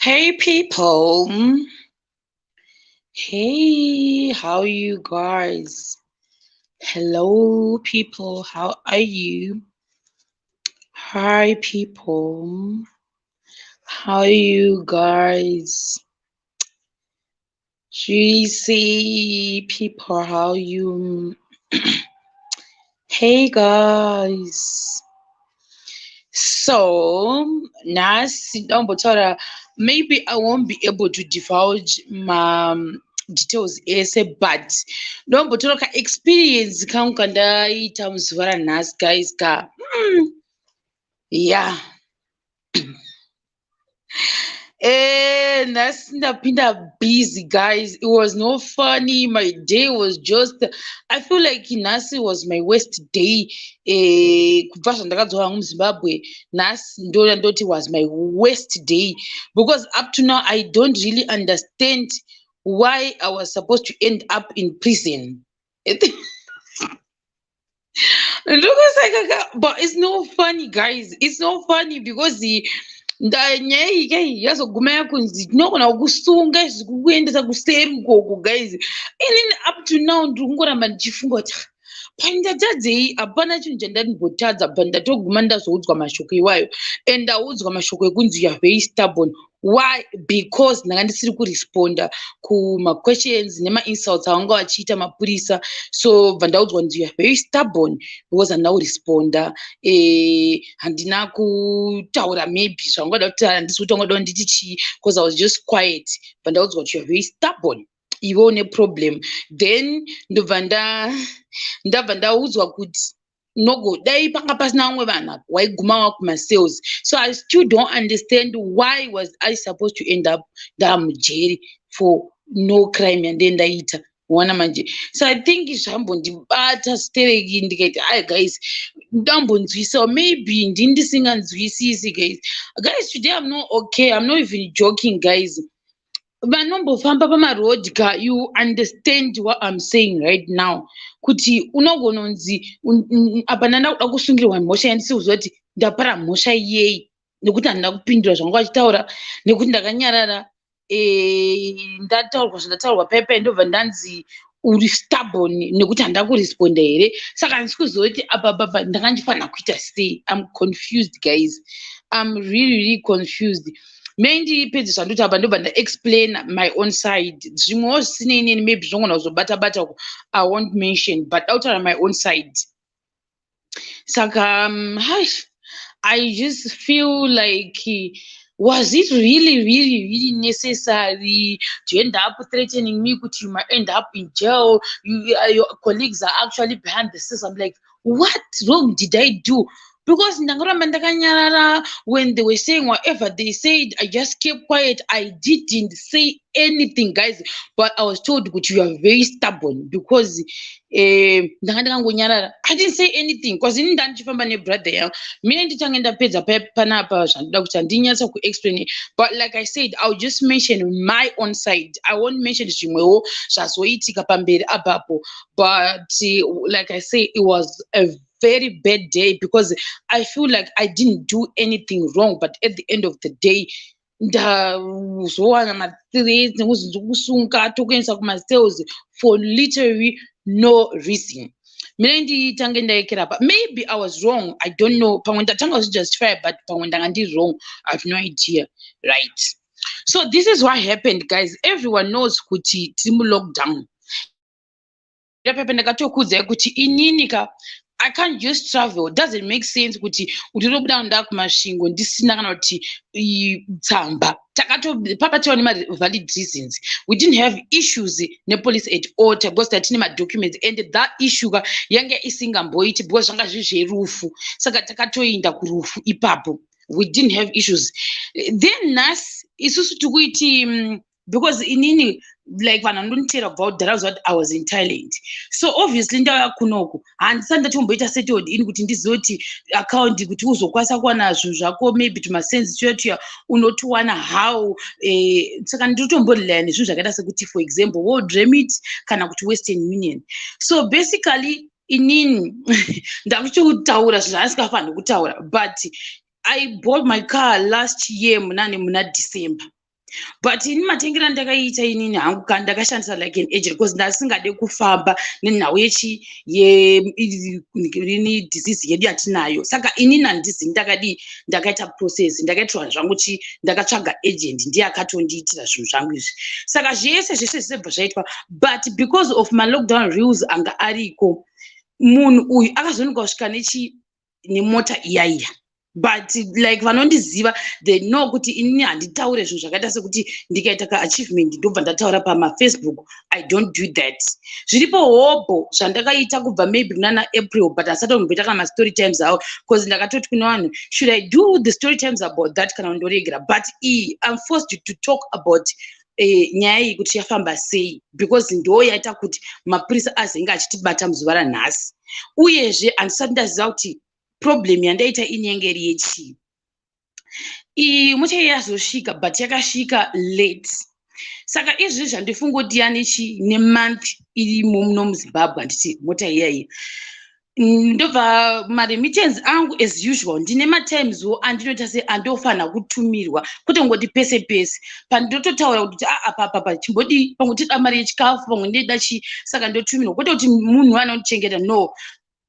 Hey people. Hey, how are you guys? Hello people, how are you? Hi people. How are you guys? GC people, how you? Hey guys. So, nhasi ndambotaura, maybe I won't be able to divulge ma details ese, but ndombotaura ka experience kangu kandaita muzuva ranhasi, guys ka. Yeah. Nhasi ndapinda busy, guys. It was no funny. My day was just, I feel like nhasi was my worst day. Kubva zvandakadzoka hangu muZimbabwe, nhasi ndo ndoti was my worst day, because up to now I don't really understand why I was supposed to end up in prison. Ndokuseka, but it's no funny, guys. It's no funny because nyaya iyi kai yazoguma yakunzi tinogona kukusunga, zvikukuendesa kuseri ukoko. Guys, inini up to now ndiri kungoramba ndichifunga kuti pandatadzei. Hapana chinhu chandaimbotadza, but ndatoguma ndazoudzwa mashoko iwayo, and ndaudzwa mashoko ekunzi "You are very stubborn." Why? Because ndanga ndisiri kuresponda kumaquestions nemainsults avanga vachiita mapurisa. So bva ndaudzwa kunzi "You are very stubborn" because handina kuresponda, handina kutaura maybe zvangada kutaura. Handisi kuti vangada nditi chii, because I was just quiet. Bva ndaudzwa kuti "You are very stubborn, iwe une problem." Then ndobva ndabva ndaudzwa kuti nogo dai panga pasina vamwe vanhu apa, waiguma wakumacells. So I still don't understand why was I supposed to end up ndamujeri for no crime yandee ndaita. Waona manje? So I think zvambondibata stereki, ndikaiti, "Ai guys, ndambonzwisawo, maybe ndini ndisinganzwisisi." Guys, guys, today I'm not okay. I'm not even joking, guys. Vanombofamba pamarodhi ka, you understand what I'm saying right now, kuti unogononzi apa ndanda kuda kusungirwa mhosva yandisi kuziva kuti ndapara mhosva yei, nekuti handina kupindura zvanga vachitaura, nekuti ndakanyarara. Ndataurwa zvandataurwa paipai, ndobva ndanzi uri stubborn nekuti handina kuresponda here. Saka handisi kuziva kuti apa papa ndanga ndifanira kuita sei. I'm confused, guys. I'm really, really confused. May ndipedze zvandoti apa, ndobva ndaexplain my own side. Zvimwewo zvisinei neni, maybe zvinogona kuzobata bata, I won't mention, but dautaura my own side. Saka I just feel like, was it really, really, really necessary to end up threatening me kuti "You might end up in jail, your colleagues are actually behind the scenes"? I'm like, what wrong did I do? Because ndangaramba ndakanyarara when they were saying whatever they said. I just kept quiet. I didn't say anything, guys, but I was told kuti "You are very stubborn" because ndanga ndakangonyarara. I didn't say anything because ini ndandichifamba nebrother yangu. Mine ndichange ndapedza panapa zvandoda kuti handinyatsa kuexplain, but like I said, I'll just mention my own side. I won't mention zvimwewo zvazoitika pamberi apapo, but like I say, it was a very bad day because I feel like I didn't do anything wrong, but at the end of the day ndazowana mathreats nekuzi ndikusunga, tokuendesa kumacells for literally no reason. Mine nditange ndaekera pa maybe I was wrong, I don't know. Pamwe ndatanga kuzvijustify, but pamwe ndanga ndiri wrong. I have no idea, right? So this is what happened, guys. Everyone knows kuti tiri mulockdown. Pepe ndakatokuudzai kuti inini ka, I can't just travel. Doesn't make sense kuti ndinobuda nda kuMasvingo ndisina kana kuti tsamba. Takatopapa nemavalid reasons. We didn't have issues nepolice at all because tatine madocuments, and that issue ka yanga isingamboiti because zvanga zviri zverufu. Saka takatoinda kurufu ipapo. We didn't have issues. Then nhasi isusu tikuiti because inini, like vanhu vanonditeera kubva kudhara kuziva kuti I was in Thailand, so obviously ndauya kunoku handisati ndatomboita settled ini kuti ndizive kuti account, kuti uzokwanisa kuwana zvinhu zvako, maybe tumasensi tuya tuya unotowana how. Saka ndinotomborelaya nezvinhu zvakaita sekuti, for example, World Remit kana kuti Western Union. So basically inini ndakuchotaura zvinhu zvaasikafaniri kutaura, but I bought my car last year munani, muna December. But ini matengero andakaita inini hangu ka, ndakashandisa like an agent because ndasingade kufamba nenhau yechi yerini disease yedu yatinayo. Saka inini handizi ndakadii, ndakaita process, ndakaitirwa zvangu chi, ndakatsvaga agent, ndiye akatondiitira zvinhu zvangu izvi. Saka zvese zvese zvisebva zvaitwa, but because of malockdown rules anga ariko, munhu uyu akazoonekwa kusvika nechi nemota iyaiya. But like vanondiziva, they know kuti inini handitaure zvinhu zvakaita sekuti ndikaita kaachievement ndobva ndataura pamafacebook. I don't do that. Zviripo hobho zvandakaita kubva maybe kunana April, but asati kumboita kana mastory times awo, because ndakatoti kune vanhu, should I do the story times about that kana ndoregera? But iyi I'm forced to talk about nyaya iyi kuti yafamba sei, because ndo yaita kuti mapurisa azenge achitibata muzuva ranhasi. Uyezve handisati ndaziva kuti problem yandaita inenge iri yechii. Iyi mota yazosvika, but yakasvika late. Saka izvizvi zvandifunga kuti yanechi nemonth irimo muno muZimbabwe, handiti? Mota iyaiyi, ndobva maremittance angu as usual, ndine matimeswo andinoita se andofanira kutumirwa, kwete kungoti pese pese pandototaura kuti apapapa chimbodii, pamwe tida mari yechikafu, pamwe ndida chii, saka ndotumirwa, kwete kuti munhu anondichengeta, no.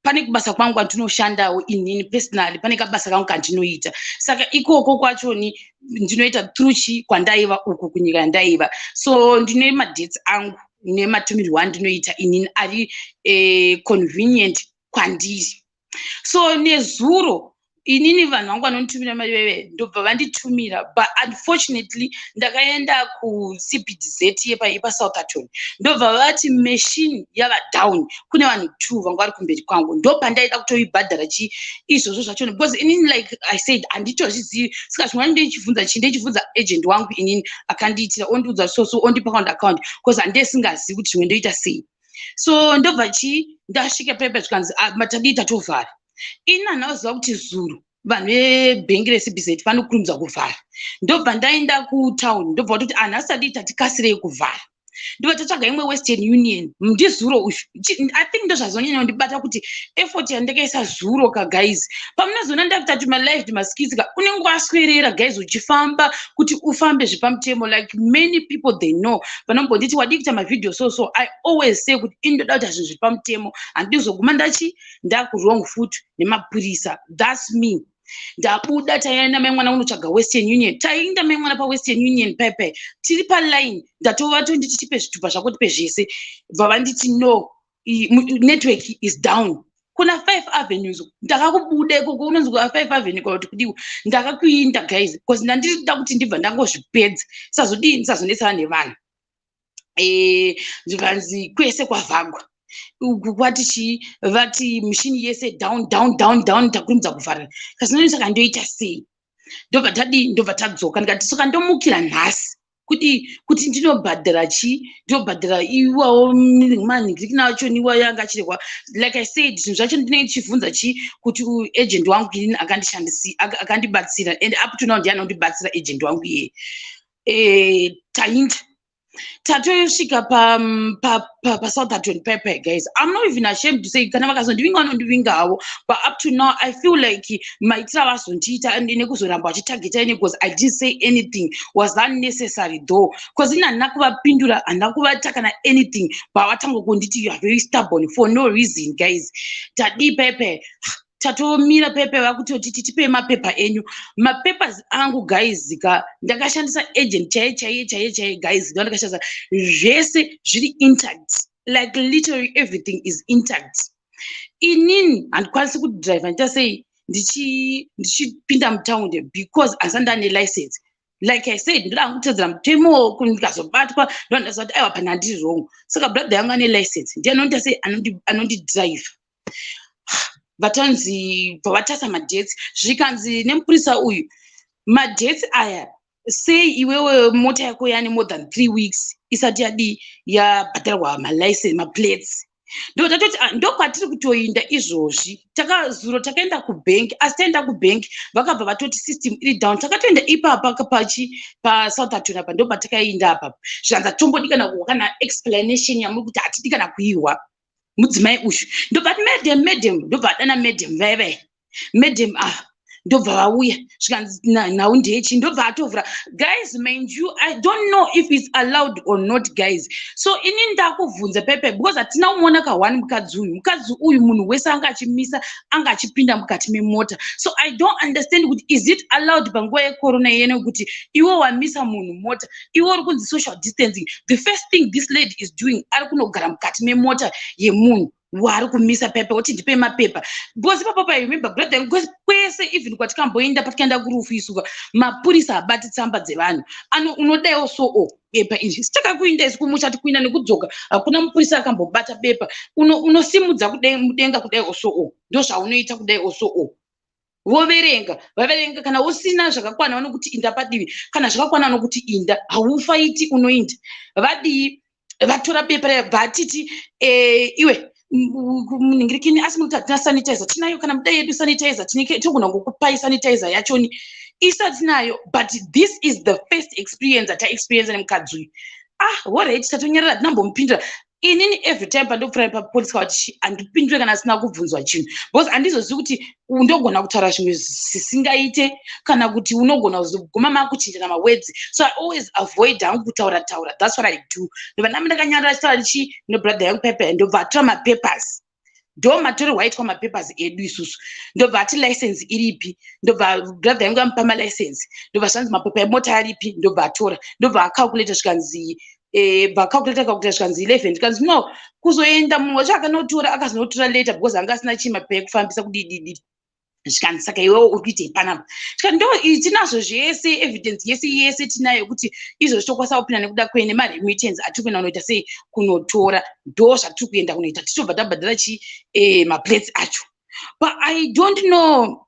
Pane kubasa kwangu andinoshandawo inini personally, pane kabasa kangu kandinoita, saka ikoko kwachoni ndinoita through chi kwandaiva uku kunyika yandaiva. So ndine madates angu nematumirwo andinoita inini ari convenient kwandiri. So nezuro inini vanhu vangu vanonditumira mari veve ndobva vanditumira, but unfortunately ndakaenda kuCBZ yepaSoutherton, ndobva vati machine yava down. Kune vanhu two vanga vari kumberi kwangu, ndopandaida kutoibhadhara chi izvozvo zvachona, because inini, like I said, handitozvizivi. Saka zvimwe ndichibvunza chi, ndichibvunza agent wangu inini akandiitira, ondiudza soso, ondipa account account, because handisingazivi kuti zvimwe ndoita sei. So ndobva chi ndasvika pepe, zvikanzi, "Ah, matadii, tatovhara." Ini handauziva kuti zuro vanhu vebhengi reCBZ vanokurumidza kuvhara. Ndobva ndaenda kutauni, ndobva vatoti, "Ah, nhasi tadii, tatikasirei kuvhara." Ndobva tatsvaga imwe Western Union. Ndizuro uyu, I think ndozvazonyanya kundibata kuti effort yandakaisa zuro ka, guys, pamunozoona ndakuita tumalive, tumaskits ka, unenge waswerera, guys, uchifamba kuti ufambe zvepamutemo. Like many people, they know, vanombonditi, "Wadii kuita mavhidhio?" So I always say kuti indoda kuita zvinhu zviri pamutemo, handizoguma ndachi ndakuwrong foot nemapurisa. That's me. Ndabuda, taenda mai mwana kunotsvaga Western Union. Taenda mai mwana paWestern Union pepe, tiri paline, ndatova tonditi, "Tipe zvitupa zvako, tipe zvese." Bva vanditi, "No, network is down." Kuna Five Avenues, ndakakubuda ikoko, unonzi Five Avenue kana kuti kudiwa, ndakakuinda, guys, because ndandirida kuti ndibva ndangozvipedza, ndisazodii, ndisazonetsana nevanhu. Zvikanzi kwese kwavhagwa uku, kwati chii, vati mishini yese down, down, down, down, takurumidza kuvharira. Kazinoni, saka ndoita sei? Ndobva tadii, ndobva tadzoka. Ndikati, saka ndomukira nhasi kuti ndinobhadhara chii, ndinobhadhara iwawo manhingirikina acho iwayo anga achirehwa. Like I said, zvinhu zvacho ndinenge ndichibvunza chii kuti agent wangu inini akandishandisi, akandibatsira, and up to now ndiye anondibatsira, agent wangu iyeye. Tainda tatosvika paSoutherton pepe. Guys, I'm not even ashamed to say, kana vakazondivinga, vanondivinga havo, but up to now I feel like maitiro avazondiita nekuzoramba vachitageta ini because I didn't say anything, was that necessary though? Because ini handina kuvapindura, handina kuvata kana anything, but vatanga kunditi, "You are very stubborn," for no reason, guys. Tadii pepe, tatomira pepe, vakutoti, "Tipei mapepa enyu." Mapapers angu, guys, ka, ndakashandisa agent chaiye chaiye chaiye chaiye, guys, ndo ndakashandisa, zvese zviri intact, like literally everything is intact. Inini handikwanisi kudhiraivha, ndita sei, ndichipinda mutaundi, because handisati ndane license. Like I said, ndoda kutedzera mutemo. Ndikazobatwa, ndondaziva kuti aiwa, pana handiri wrong. Saka brother yangu ane license, ndiye anondiita sei, anondidhiraivha. Vatanzi bva vatasa madates, zvikanzi nemupurisa uyu, "Madates aya sei iwewe mota yako yane more than 3 weeks isati yadii, yabhadharwa malicense, maplates?" Ndo tatoti, "Ah, ndokwatiri kutoinda izvozvi." Takazuro takaenda kubhengi, asi taenda kubhengi vakabva vatoti system iri down. Takatoenda ipapa pachi paSoutherton apa, ndo patakainda apapa. Zvikanzi, "Hatombodi kana kana explanation yamuri kuti, hatidi kana kuihwa." Mudzimai uyu ndobva ati, "Madam, madam." Ndobva adana madam vaya vaya, "Madam, ah." Ndobva vauya, zvikanzi nhau ndechi. Ndobva atovhura. Guys, mind you, I don't know if it's allowed or not, guys. So ini ndakubvunza pepe because hatina kumuona ka1 mukadzi uyu. Mukadzi uyu, munhu wese anga achimisa, anga achipinda mukati memota. So I don't understand kuti is it allowed panguva yecorona iyene kuti iwe wamisa munhu mota, iwe uri kunzi social distancing, the first thing this lady is doing, ari kunogara mukati memota yemunhu waari kumisa pepe, kuti ndipei mapepa. Because ipapo pa, remember, brother, because kwese, even kwatikamboenda, patikaenda kurufu isuka, mapurisa abati tsamba dzevanhu. Unodaiwo so o bepa izvi sitakakuinda isu kumusha, tikuinda nekudzoka, hakuna mupurisa akambobata bepa. Unosimudza kudai mudenga kudai oso o, ndo zvaunoita kudai oso o, voverenga, vaverenga. Kana usina zvakakwana, vanokuti inda padivi. Kana zvakakwana, vanokuti inda. Haufaiti, unoinda. Vadii? Vatora bepa raya, bvatiti, "Iwe munhingirikini, asi mukuti hatina sanitizer?" Tinayo, kana mudai yedu sanitizer, tinogona kukupai sanitizer yachoni isa tinayo. But this is the first experience ataexperience nemukadzi uyu. Ah, alright, tatonyarara, hatinambomupindura. Inini every time pandopfuura papolisi kawati, handipindure kana asina kubvunzwa chinhu, because handizozivi kuti ndogona kutaura zvimwe zvisingaite, kana kuti unogona kuzoguma makuchinjana mawords. So I always avoid hangu kutaura taura. That's what I do. Ndobva ndamba ndakanyarara, chitaura ndichi nebrother yangu pepe. Ndobva atora mapapers, ndo matorerwo aitwa mapapers edu isusu. Ndobva ati, "License iripi?" Ndobva brother yangu amupa malicense. Ndobva zvanzi, "Mapepa emota aripi?" Ndobva atora, ndobva acalculata, zvikanzi bva calculata calculata, zvikanzi 11. Zvikanzi no, kuzoenda munhu wacho akanotora, akazonotora later because anga asina chimapepa ekufambisa kudididi. Zvikanzi, "Saka iwewo uri kuitei panapa?" Zvikati, "Ndo tinazvo zvese, evidence yese yese tinayo kuti izvozvi tokwanisa kupinda nekuda kwene maremittance atiri kuenda kunoita sei, kunotora. Ndo zvatiri kuenda kunoita, tichobva tabhadhara chi maplates acho." But I don't know,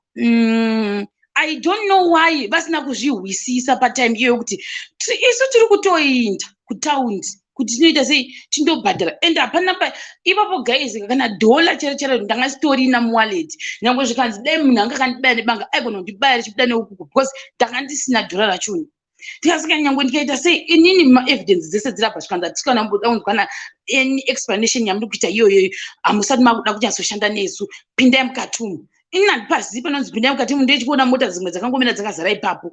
I don't know why vasina kuzvihwisisa patime iyoyo kuti isu tiri kutoinda kutaundi kuti tinoita sei, tindobhadhara. And hapana ipapo, guys, kana dhola chero chero ndanga sitorina muwallet. Nyange zvikanzi dai munhu anga akandibaya nebanga, aigona kundibaya richibuda neukuku, because ndanga ndisina dhora rachoni. Tikasika, nyange ndikaita sei, inini maevidence dzese dzirabva. Zvikanzi, hatikana mboda kunzwa kana any explanation yamuri kuita iyoyoyo. Hamusati makuda kunyatsoshanda nesu. Pindai mukati umu. Ini handipazivi panonzi pindai mukati umu. Ndechikuona mota dzimwe dzakangomira dzakazara ipapo,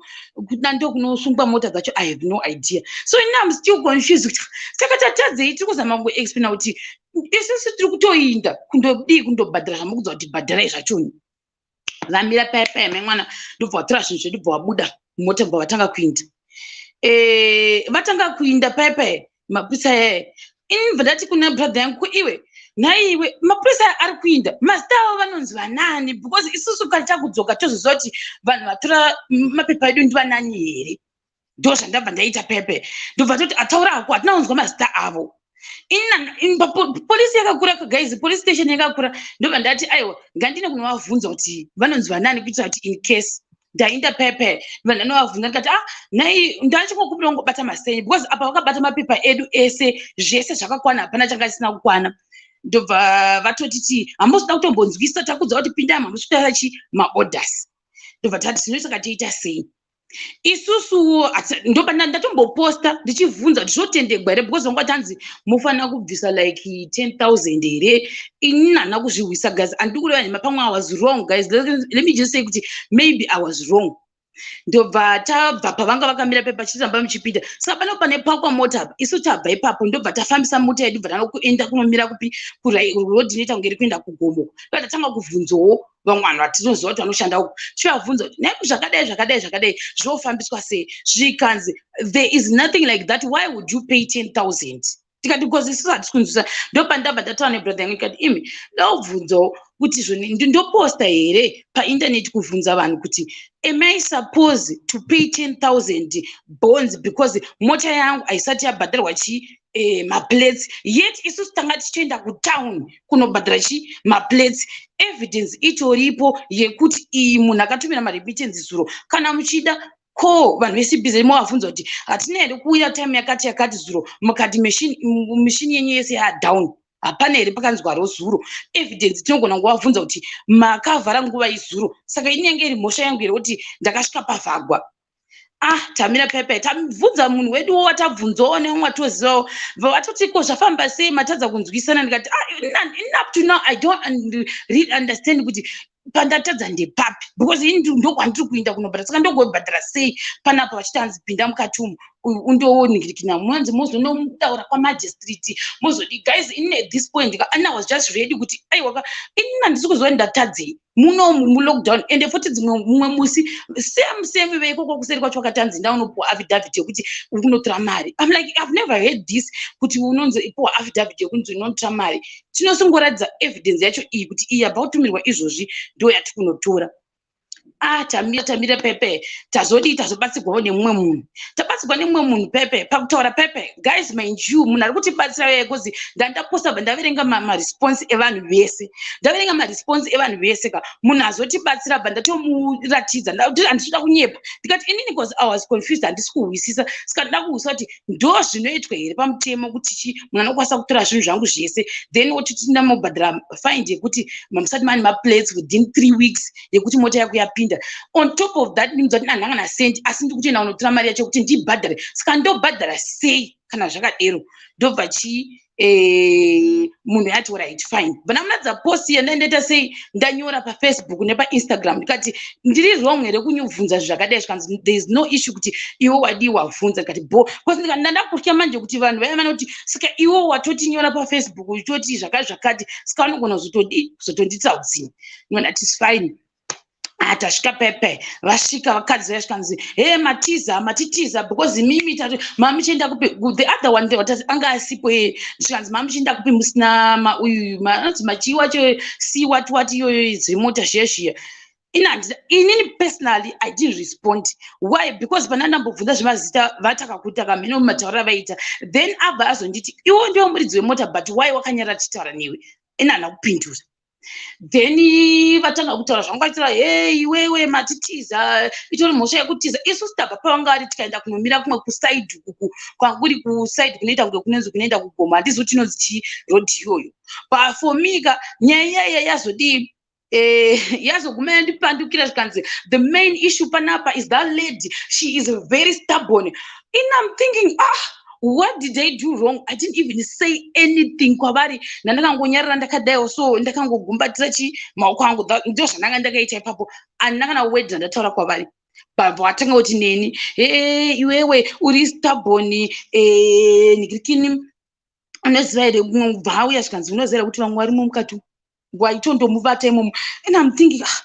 ndo kunosungwa mota dzacho. I have no idea. So ini am still confused kuti saka tatadzei. Tiri kuzama kuexplaina kuti isusu tiri kutoinda kundodii, kundobhadhara zvamukudza kuti bhadharai zvachoni. Vamira paya paya, mai mwana ndobva vatora zvinhu zvedu, bva vabuda mumota, bva vatanga kuinda. Vatanga kuinda paya paya, mapurisa ayaya. Ini bva ndati kuna brother yangu, "Iwe, nhaiwe, mapurisa ari kuinda, mazita avo vanonzi vanani? Because isusu kana takudzoka, tozoziva kuti vanhu vatora mapepa edu ndivanani here?" Ndo zvandabva ndaita pepe. Ndobva toti, "Ataura hako, hatina kunzwa mazita avo." Polisi yakakura, guys, police station yakakura. Ndobva ndati, "Aiwa, ngandine kunovabvunza kuti vanonzi vanani, kuitira kuti in case." Ndainda pepe, ndobva ndanovabvunza, ndikati, "Ah, nhai, ndachingokupira kungobata mazita, because apa vakabata mapepa edu ese, zvese zvakakwana, hapana changa chisina kukwana." Ndobva vatotiti, "Hamusida kutombonzwisa, takudza kuti pindai, hamusi kutaura chi maorders." Ndobva tati, "Zvino saka toita sei isusu?" Ndobva ndatomboposta ndichibvunza kuti zvotendegwa here, because vanga tanzi mufanira kubvisa like 10,000 here. Inini handina kuzvihwisa, guys, handiri kureva nhema. Pamwe I was wrong, guys. Let me just say kuti maybe I was wrong. Ndobva tabva pavanga vakamira pepa, chitiramba muchipinda. Saka pano pane pakwa mota apa, isu tabva ipapo, ndobva tafambisa mota yedu, bva tanoenda kunomira kupi? Kuroad inoita kunge iri kuenda kugomo. Ndobva tatanga kubvunzawo vamwe vanhu vatinoziva kuti vanoshanda uku, tichivabvunza kuti, "Nhai, zvakadai, zvakadai, zvakadai, zvinofambiswa sei?" Zvikanzi, "There is nothing like that. Why would you pay 10,000?" Tikati, "Because isusu hatisi kunzwisa." Ndopandabva ndataura nebrother yangu, ikati, "Imi, daubvunzawo kuti zvoni ndoposta here paindaneti kubvunza vanhu kuti am I supposed to pay 10,000 bonds because mota yangu haisati yabhadharwa chi maplates, yet isusu tanga tichitoenda kutown kunobhadhara chi maplates? Evidence itoripo yekuti iyi munhu akatumira maremittance zuro. Kana muchida ko vanhu veCBZ, movabvunza kuti hatina here kuuya time yakati yakati zuro, mukati mishini yenyu yese yadown? Hapana here pakanzwaro zuro? Evidence tinogona kuvabvunza kuti makavhara nguva izuro. Saka inenge iri mhosva yangu here kuti ndakasvika pavhagwa?" Ah, tamira pepe, tabvunza munhu weduwo, watabvunzawo neumwe watozivawo, bva vatoti, "Ko zvafamba sei? Matadza kunzwisana?" Ndikati, "Ah, up to now I don't really understand kuti Pandatadza ndepapi? Because ini ndokwandiri kuinda kunobhadhara, saka ndogobhadhara sei panapa vachiti hanzi pinda mukati umu undoningirikina, munzi mozonotaura kwamagistrate, mozodi. Guys, ini at this point ka, I was just ready kuti aiwaka, inini handisi kuziva ndatadzei muno mulockdown. Ende futi dzimwe mumwe musi same same veikoko kuseri kwacho vakati hanzi ndaunopuwa affidavit yekuti uri kunotora mari. I'm like, I've never heard this, kuti unonzi ipuwa affidavit yekunzi unotora mari. Tinosingoratidza evidence yacho iyi kuti iyi yabva kutumirwa izvozvi ndo yati kunotora. Ah, tamira tamira pepe, tazodii? Tazobatsirwawo nemumwe munhu, tabatsirwa nemumwe munhu pepe pakutaura pepe. Guys, mind you, munhu ari kutibatsira yeye, because ndandaposta, ndaverenga maresponse evanhu vese, ndaverenga maresponse evanhu vese ka. Munhu azotibatsira, bva ndatomuratidza, handisi kuda kunyepa, ndikati inini, because I was confused, handisi kuhwisisa, saka ndida kuhwisisa kuti ndo zvinoitwa here pamutemo, kuti chi munhu anokwanisa kutora zvinhu zvangu zvese, then otiti ndamobhadhara fine yekuti mamusati mane maplates within 3 weeks yekuti mota yako yapinda. On top of that, ndimudza kuti handanga nasendi, asi ndiri kutoenda kunotora mari yacho kuti ndibhadhare, saka ndobhadhara sei kana zvakadero? Ndobva chi munhu yati, "Right, fine." Bva ndamuratidza post yandaindaita sei, ndanyora paFacebook nepaInstagram, ndikati ndiri wrong here kunyubvunza zvakadai? Zvikanzi there is no issue kuti iwe wadii wabvunza. Ndikati bo, because ndandakutya manje kuti vanhu vaya vanoti saka iwe watotinyora paFacebook uchitoti zvakati zvakati, saka vanogona kuzotodii, kuzotonditsa utsinye. Ndikati is fine. Ah, tasvika pepe, vasvika vakadzi vaya, zvikanzi, "He, matiza, matitiza, because mimi tati mamuchienda kupi?" The other one watati anga asipo ye, zvikanzi, "Mamuchienda kupi musina mauyu anonzi machii wacho si wati wati iyoyo dzemota zviya zviya?" Inini personally, I didn't respond. Why? Because pana ndambobvunza zvemazita, vatakakuta kamheno matauriro avaita, then abva azonditi, "Iwo ndiwo muridzi wemota, but why wakanyara tichitaura newe?" Ini handina kupindura. Then vatanga kutaura zvangu, vachitaura, "He, iwewe matitiza, itori mhosva yekutiza." Isusu tabva pavanga vari, tikaenda kunomira kumwe kuside uku kwanguri kuside kunoita kunge kunonzi kunoenda kugoma, handizi kuti inonzi chii road iyoyo. But for me ka, nyaya iyaiya yazodii, yazoguma yandipandukira, zvikanzi the main issue panapa is that lady, she is very stubborn. In I'm thinking, ah, what did I do wrong? I didn't even say anything kwavari, ndandakangonyarara ndakadaiwo, so ndakangogumbatira chi maoko angu, ndo zvandanga ndakaita ipapo. Handina kana word randataura kwavari. Bva vatanga kuti neni, "E, iwewe uri stubborn, nikirikini, unoziva here?" Bva auya, zvikanzi, "Unoziva here kuti vamwe varimo mukati waitondomubata imomo?" And I'm thinking, ah,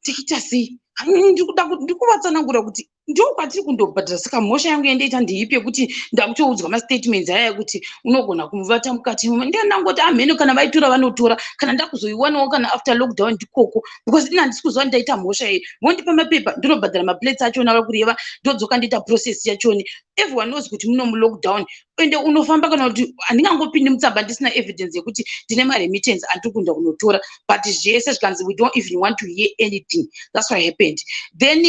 ndichiita sei? Ndiri kuvatsanangura kuti ndo kwatiri kundobhadhara, saka mhosva yangu yandaita ndeipi yekuti ndakutoudzwa mastatements aya ekuti unogona kumuvata mukati imomo? Ndangoti amheno, kana vaitora vanotora, kana ndakuzoiwanawo kana after lockdown ndikoko, because ini handisi kuziva ndaita mhosva iyi. Vondipa mapepa, ndinobhadhara maplates achona vari kureva, ndodzoka ndoita process yachoni. Everyone knows kuti muno mulockdown ende unofamba, kana kuti handingangopindi mutsamba ndisina evidence yekuti ndine maremittance andiri kuenda kunotora. But zvese zvikanzi, "We don't even want to hear anything." That's what happened. Then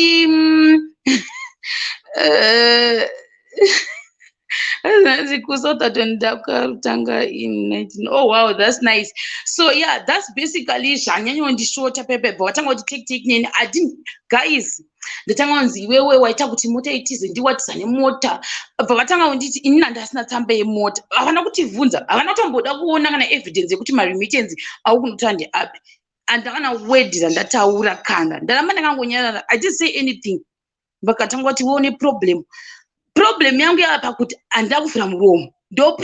kuSoutherton ndakatanga in 19, oh wow, that's nice. So yeah, that's basically zvanyanyondishota pepe. Bva watanga kuti take take neni. I didn't, guys. Ndatanga kunzi, "Iwewe waita kuti mota itize, ndiwatiza nemota." Bva vatanga kunditi inini handasina tsamba yemota. Havana kutivhunza, havana kutomboda kuona kana evidence yekuti maremittance au kunotora ndeapi. Handakana word randataura, kana ndaramba ndakangonyarara. I didn't say anything. Vakatanga kuti iwe une problem. Problem yangu yava pakuti handida kuvhura muromo, ndo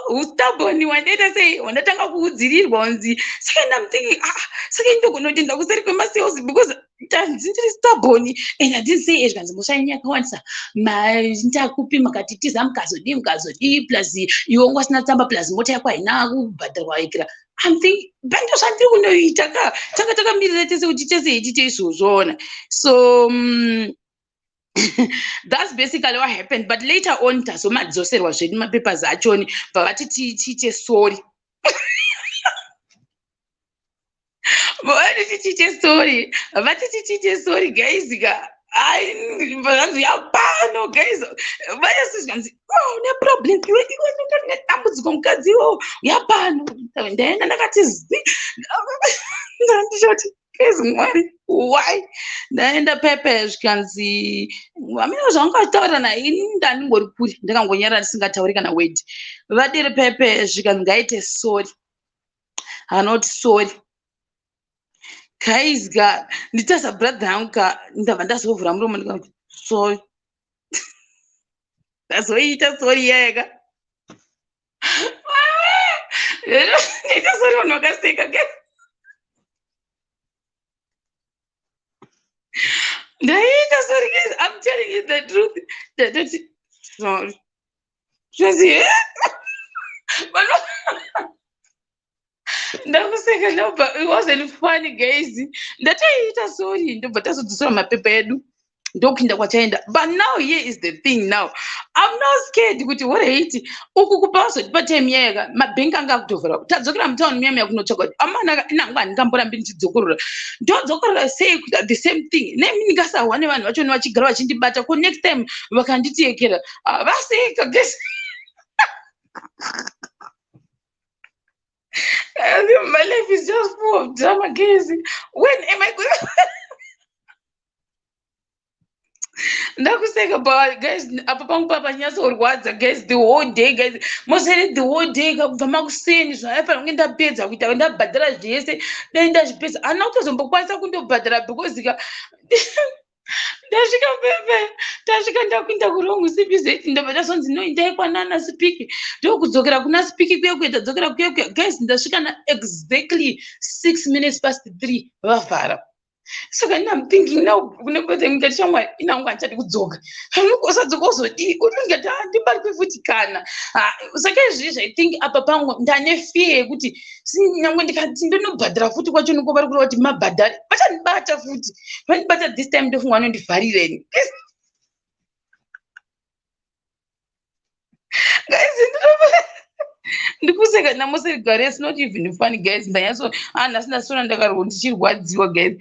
ustubborn wandaita sei, wandatanga kuudzirirwa unzi. Saka ndam thinking, ah, saka indogona kuti ndakuseri kwemasales because ndanzi ndiri stubborn and I didn't say. Zvikanzi mhosva yenyu yakawandisa, ndakupi makatitiza, mukazodii, mukazodii, plus iwe wanga usina tsamba, plus mota yako haina kubhadharwa ikira. I'm thinking, bando zvandiri kunoita ka, tanga takamirira tese kuti tese tiite izvozvona. So that's basically what happened. But later on tazomadzoserwa zvedu mapapers achoni, bva vati tiite sorry, vati tiite sorry, vati tiite sorry. Guys ka, vanzi yapano, guys, vayese zvikanzi, "Oh, une problem iwe, iwe ndori nedambudziko mukadzi iwo yapano." Ndaenda ndakati zi, ndandichoti, guys, Mwari, why? Ndaenda pepe, zvikanzi amina zvavangataura naye, ini ndandingori kuri, ndakangonyarara ndisingatauri kana word. Vadiri pepe, zvikanzi ngaite sorry. Haana kuti sorry. Guys ka, nditaza brother yangu ka, ndabva ndazovhura muromo ndikati sorry. Ndazoita sorry iyaya ka. Ndaita sorry, vanhu vakaseka guys. Ndaita sorry guys, I'm telling you the truth. Ndatoti sorry. Zvanzi vanhu ndakuseka, ndobva it wasn't funny guys. Ndatoita sorry, ndobva tazodzosera mapepa edu, ndokuinda kwachaenda. But now here is the thing, now I'm not scared kuti alright, uku kupa vazotipa time yayaka, mabhengi anga akutovhura. Tadzokera mutauni muya muya kunotsvaka kuti amana inangu, handingamborambi ndichidzokorora. Ndodzokorora sei kuita the same thing nemi? Ndingasahwa nevanhu vachona vachigara vachindibata ko next time vakanditiyekera. Ah, vaseka guys. My life is just full of drama, guys. When am I going? Ndakuseka pa guys, apa pangu papanyatsorwadza guys. The whole day guys, mosere the whole day, kubva makuseni zvaifanira kunge ndapedza kuita, ndabhadhara zvese, dai ndazvipedza. Handina kutozombokwanisa kundobhadhara because ka ndasvika pepe, tasvika ndakuinda kuwrong CPZ. Ndobva ndazonzi no, indai kwanana Spiki. Ndokudzokera kuna Spiki kuya kuya, tadzokera kuya kuya guys, ndasvika na exactly 3:06 vavhara. Saka ina I'm thinking now kunebata ndikati shamwari inangu, handichadi kudzoka. Usadzoka uzodii? Kuti ndikati handibatwe futi kana. Saka izvizvi I think apa pangu ndane fear yekuti nyangwe ndikati ndinobhadhara futi kwacho niko vari kureva kuti mabhadhari, vachandibata futi. Vandibata this time, ndofunga vanondivharireni guys. Ndikuseka namoserigare, it's not even funny guys. Ndanyatso nhasi ndasona ndakarwa ndichirwadziwa guys.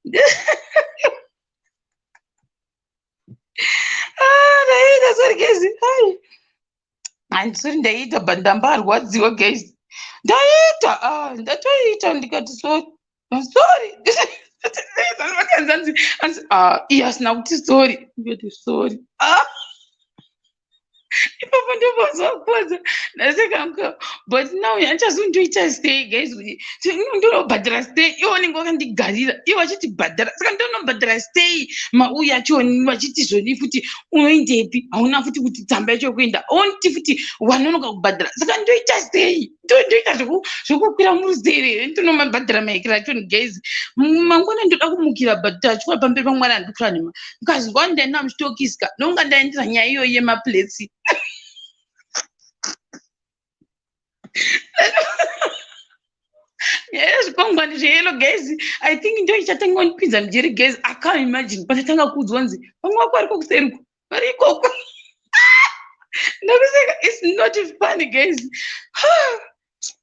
Ndaita sorry guys. Ai, handisori, ndaita but ndambarwadziwa guys. Ndaita, ndatoita, ndikati sorry, sorry. Vakanzi anzi iye asina kuti sorry, ndikati sorry. Ipapo ndopazokwadza ndaseka. But now handichazondoita sei guys? Kuti ndinobhadhara sei? Ivo vanenge vakandigarira, ivo vachiti bhadhara, saka ndinobhadhara sei mauya acho vachiti zvoni futi unoindepi? Hauna futi kuti tsamba yacho yekuenda onti futi wanonoka kubhadhara. Saka ndoita sei? Ndoita zvokukwira murusere here ndinomabhadhara maikiro achoni guys? Mangwana ndoda kumukira, but tatywa pamberi pamwari, handikura nema mukazwa ndaenda muchitokisika nonga ndaendera nyaya iyoyi yemaplates. Nyaya yezvikwangwani zveyellow guys, I think ndo ichatanga kundipinza mujeri guys. I can't imagine pandatanga kuudzwa nzi vamwe vako variko kuseruko, vari ikoko. Ndakuseka, it's not funny guys.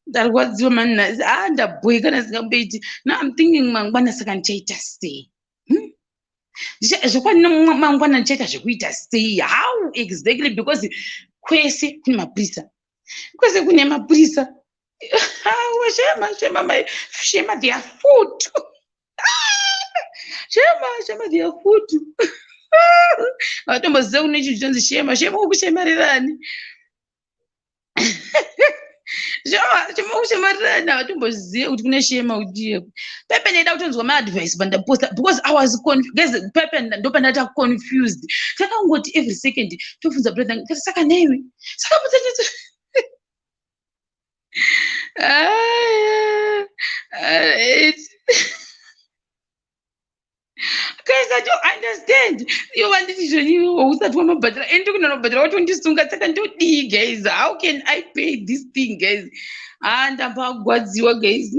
Ndarwadziwa mani nhasi. Ndabhoikana singamboiti. Now I'm thinking mangwana, saka ndichaita sei? Hmm? Zvokwadi mangwana ndichaita zvekuita sei? How exactly? Because kwese kune mapurisa, kwese kune mapurisa. Shema shema my shema their foot, shema shema their foot. Vatomboziva kune chinhu chinonzi shema shema. Ukushemarerani? Shema shema, ukushemarerani? Havatombozive kuti kune shema. Kuti pepe ndaida kutonzwa maadvice pandaposta because I was guys, pepe ndopandata confused. Takangoti every second tobvunza brother, kati saka neiwe saka mutsanyatso. Alright. Guys, I don't understand. Ivo vanditi zvoni usati wamabhadhara, ende kunonobhadhara watondisunga. Saka ndodii guys? How can I pay this thing guys? Ndambagwadziwa guys.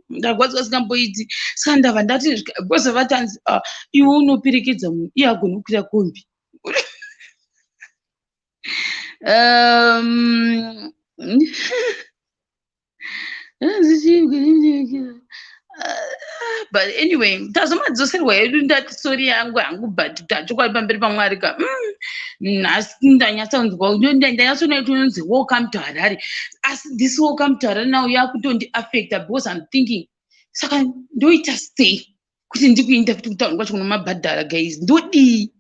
Ndarwadziwa singamboiti. Saka ndabva ndati because vatanzi iwe unoperekedza munhu, iye agoni kukwira kombi. But anyway, tazomadzoserwa hedu. Ndati sorry yangu hangu, but tachokwadi pamberi pamwari ka, nhasi ndanyatsonzwa, ndanyatsoona kuti unonzi welcome to Harare. Asi this welcome to Harare now yakutondiaffecta because I'm thinking, saka ndoita sei kuti ndikuinda futi kutauni kwacho kunomabhadhara guys? Ndodii?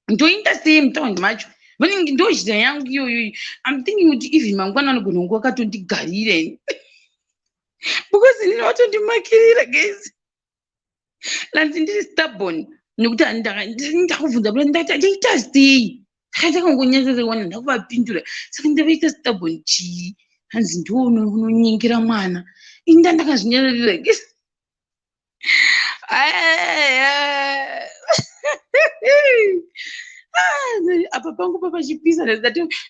Ndoita sei mutaundi macho? Vanenge ndozhira yangu iyoyo. I'm thinking kuti even mangwana anogona kunge wakatondigarira ini, because inini watondimakirira, guys. Lanzi ndiri stubborn nekuti ndakubvunza kuti ndati ndiita sei. Ndakangonyatsoona ndakuvapindura, saka ndavaita stubborn chii? Hanzi ndo unonyengera mwana. Ini ndandakazvinyararira, guys. Aya. Ah, apa pangu papachipisa.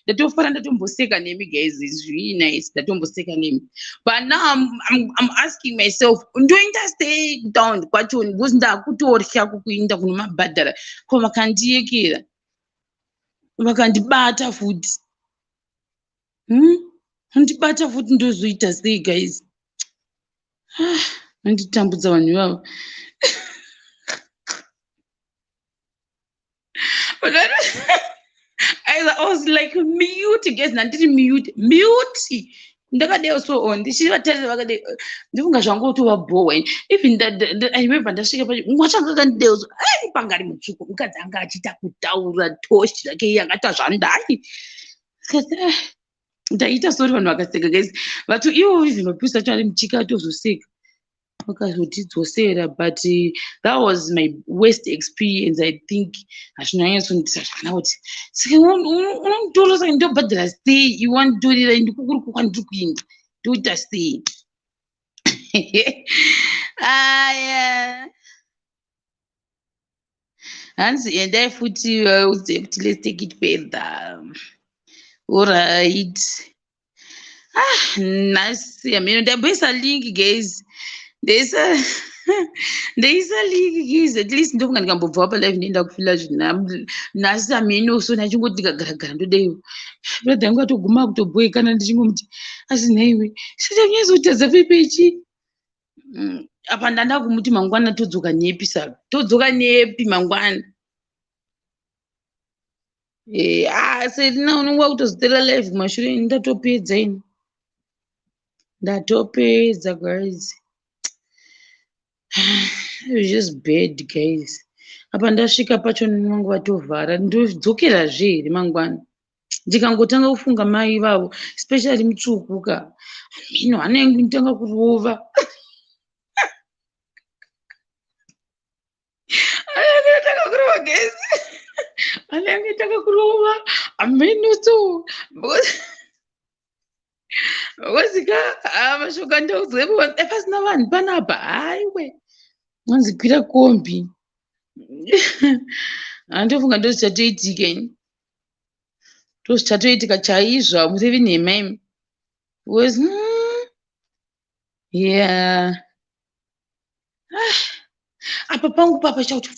Ndatofara ndatomboseka nemi, guys. It's really nice ndatomboseka nemi, but now I'm asking myself, ndoenda sei kutaundi kwacho? Because ndakutorya kukuinda kunomabhadhara, ko vakandiyekera, vakandibata futi, Vandibata futi, ndozoita sei, guys? Ah, vanditambudza vanhu ivava. But I was like, mute, guys. Nandiri mute, mute. Ndakadeo so on ndichivatarira vakadai, ndifunga zvangu kutovabhowa. Even I remember ndasvika pacho, mwachanga akandideo so, ai, panga ari mutsvuku, mukadzi anga achiita kutaura toshi zvake, iye angata zvandai. Ndaita sorry, vanhu vakaseka, guys. Vatu ivo even mapurisa acho ari muchika atozoseka, vakazotidzosera. But that was my worst experience, I think. Hazvina kunyatsondisa zvakanaka kuti saka unonditora, saka ndobhadhara sei? Iwe wanditorera, ndikukuri kwandiri kuenda, ndoita sei? Aya, hanzi endai futi udze kuti let's take it further. Alright. Ah, nhasi hameno ndamboisa link, guys. Ndaisa link, guys. At least ndofunga ndikambobvawo palive ndoenda kufila zvinhu. Nhasi hameno so ndachingoti ndikagaragara ndodaiwo brother yangu atoguma kutobhoekana, ndichingomuti, asi nhaiwe, sachanyatsoutadza pepechi. Apa ndanda kumuti mangwana todzoka nepi? Saka todzoka nepi mangwana? Ah, Serina, unonga kutozotera live kumashure. Ini ndatopedza, ini ndatopedza, guys. It was just bad, guys. Apa ndasvika pacho vangu vatovhara, ndodzokerazve here mangwana? Ndikangotanga kufunga mai ivavo, especially mutsvuku ka, mhino hana yangu inotanga kurova. Hana yangu inotanga kurova, guys. Hana yangu inotanga kurova, hameno. So because ka, ah, mashoko andaudzwepo pasina vanhu panapa, haiwe, anzi kwira kombi. Handofunga ndozvichatoitika ini, ndozvichatoitika chaizvo, hamurevi nhema imi, because yeah. Ah, apa pangu papa chakuti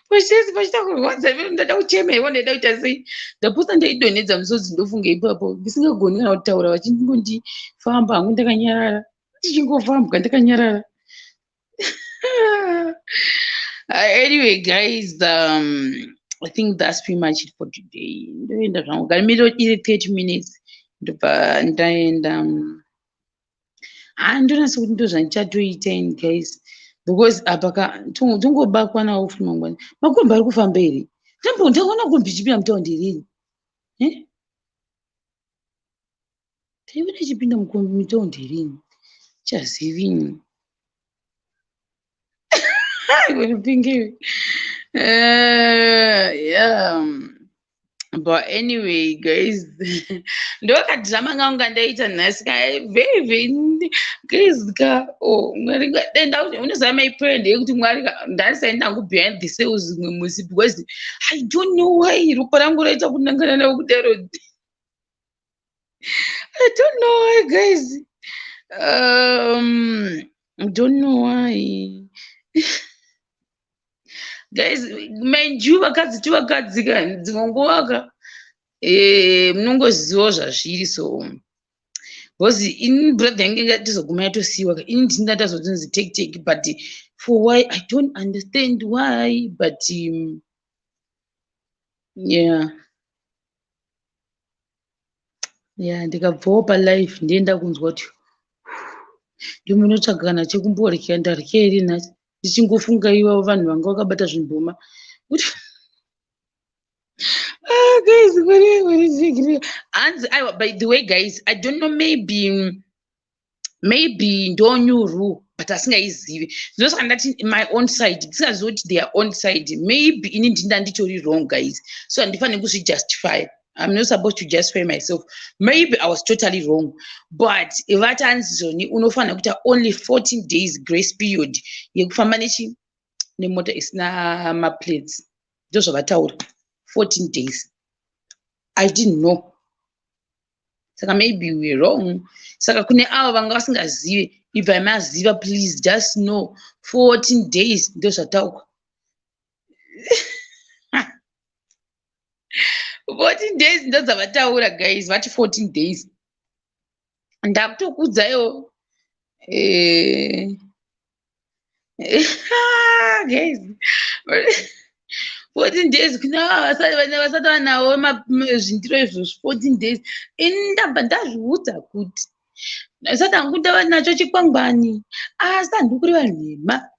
pachisi pachita kurwadza. Ivero ndada kuchema, iwo ndaida kuita sei? Ndapotsa ndaidonhedza musodzi. Ndofunga ipapo ndisingagoni kana kutaura, vachingondifamba hangu ndakanyarara, ndichingofambwa ndakanyarara. Anyway, guys, I think that's pretty much it for today. Ndoenda zvangu, garimiro iri 30 minutes, ndobva ndaenda. Ha, ndonatsa kuti ndozvandichatoita ini, guys, because apa ka tongobakwa nawo futi mangwana. Makombi ari kufamba here? Ndambo ndaona kombi ichipinda mutaundi here? Eh? Taiona ichipinda mutaundi here ini? Chazivi ini. Pingi. Yeah. But anyway, guys, ndokadhirama kangu kandaita nhasi ka, very very, guys ka. Oh, Mwari, denda unoziva my prayer ndeyekuti Mwari ka, ndasaenda hangu behind the sales mumwe musi, because I don't know why ropa rangu raita kunangana navo kudaro. I don't know why, guys. I don't know why, guys. Mind you, vakadzi tivakadzi ka, dzimwe nguva ka, munongozivawo zvazviri. So because ini brother yangu inga tizoguma yatosiyiwa ka, ini ndini ndatazotinzi take take, but for why, I don't understand why. But yeah, ndikabvawo palife, ndienda kunzwa kuti ndomunotsvaga kana chekumborya. Ndarya here nhasi? Ndichingofunga ivavo vanhu vanga vakabata zvimboma kuti Ah, guys, hanzi aiwa. By the way, guys, I don't know, maybe ndo new rule, but asingaizivi. Ndosaka ndati my own side, ndisingazivi kuti their own side. Maybe ini ndinda nditori wrong, guys, so handifaniri kuzvijustify. I'm not supposed to justify myself. Maybe I was totally wrong, but vati hanzi zoni unofanira kuita only 14 days grace period yekufamba nechi nemota isina maplates. Ndozvavataura, 14 days. I didn't know, saka maybe we're wrong. Saka kune avo vanga vasingazive, ibvai maziva. Please just know, 14 days ndozvataurwa. 14 days ndodzavataura, guys. Vati 14 days. Ndakutokudzaiwo, guys, 14 days kune vasati vanawo zvindiro izvozvo. 14 days. Ini ndabva ndazviudza kuti sati hangu ndava nacho chikwangwani, asi handiri kureva nhema.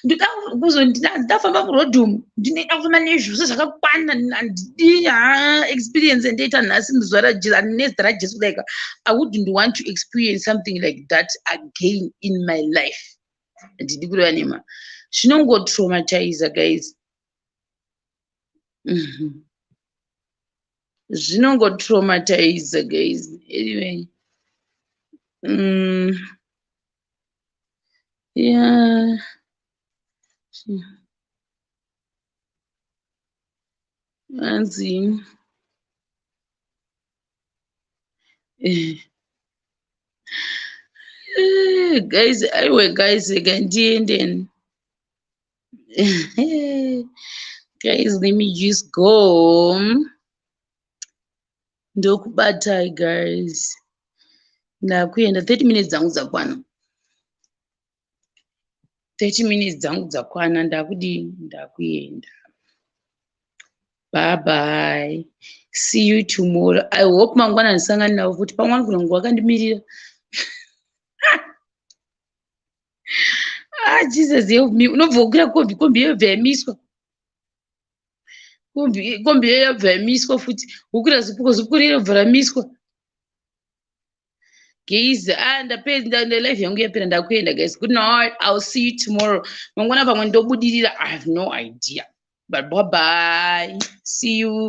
Ndoda kuzondafamba murodhi umu, ndinoida kufamba nezvose zvakakwana. Handidi ha experience yandaita nhasi muzuva raJesu, nezita raJesu kudaika. I wouldn't want to experience something like that again in my life. Handidi kureva nhema, zvinongotraumatiza, guys. Zvinongotraumatiza, guys. Anyway, yeah, hanzi guys, aiwe guys, rega ndiendeni. Guys, let me just go. Ndokubatai, guys, ndakuenda. 30 minutes dzangu dzakwana, 30 minutes dzangu dzakwana. Ndakudii? Ndakuenda. Bye bye, see you tomorrow. I hope mangwana ndisangani navo futi. Pamwe vanogona kunge vakandimirira. Ah, Jesus help me. Unobva kukwira kombi, kombi yobva yamiswa, kombi iyo yobva yamiswa futi. Wokwira zupuko, zupuko riye robva ramiswa. Guys, ah, ndapedza life yangu, yapera. Ndakuenda, guys. Good night, I'll see you tomorrow. Mangwana pamwe ndobudirira, I have no idea, but bye bye, see you.